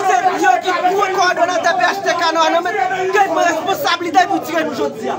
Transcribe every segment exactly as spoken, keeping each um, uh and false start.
Se yo ki pran kowòdonatè P H T K nan men, ke pran responsablite pou tire nou jodi a.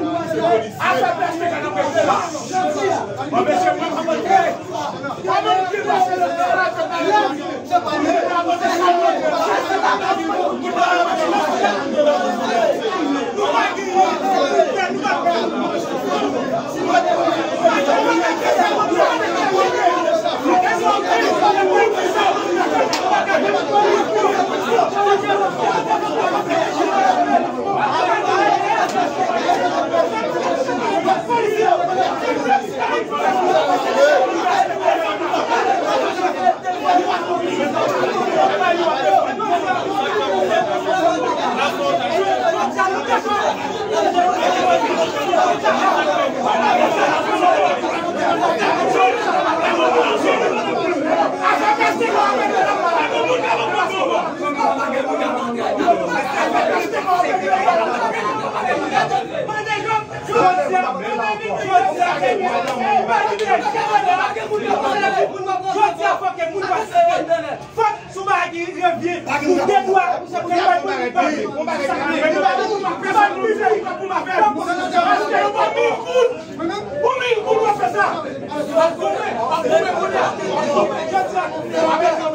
Jodi a, fòk moun pase. Fòk sou bagay ki revyen pou de dwa, pou se pou moun pase. Pou moun pase, pou moun pase. Paske yo pa mil goud. Pou mil goud, w ap fè sa. W ap goumen, w ap goumen kounye a. Jodi a, w ap fè sa.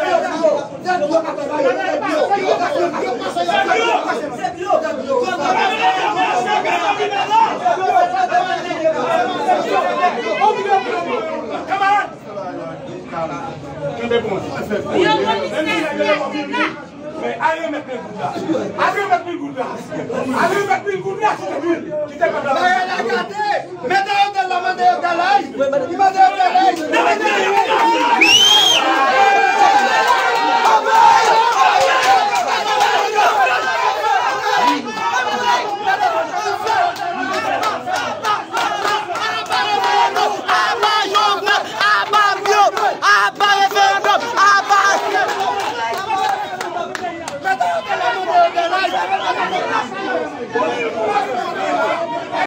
Kanmarad, kenbe bon. Yo konn istwa. Men al remèt mil goud la. Al remèt mil goud la. Al remèt mil goud la, kite mil. Kite mil. Mete yo dèyè la, mande yo dèyè la. Mande yo dèyè la.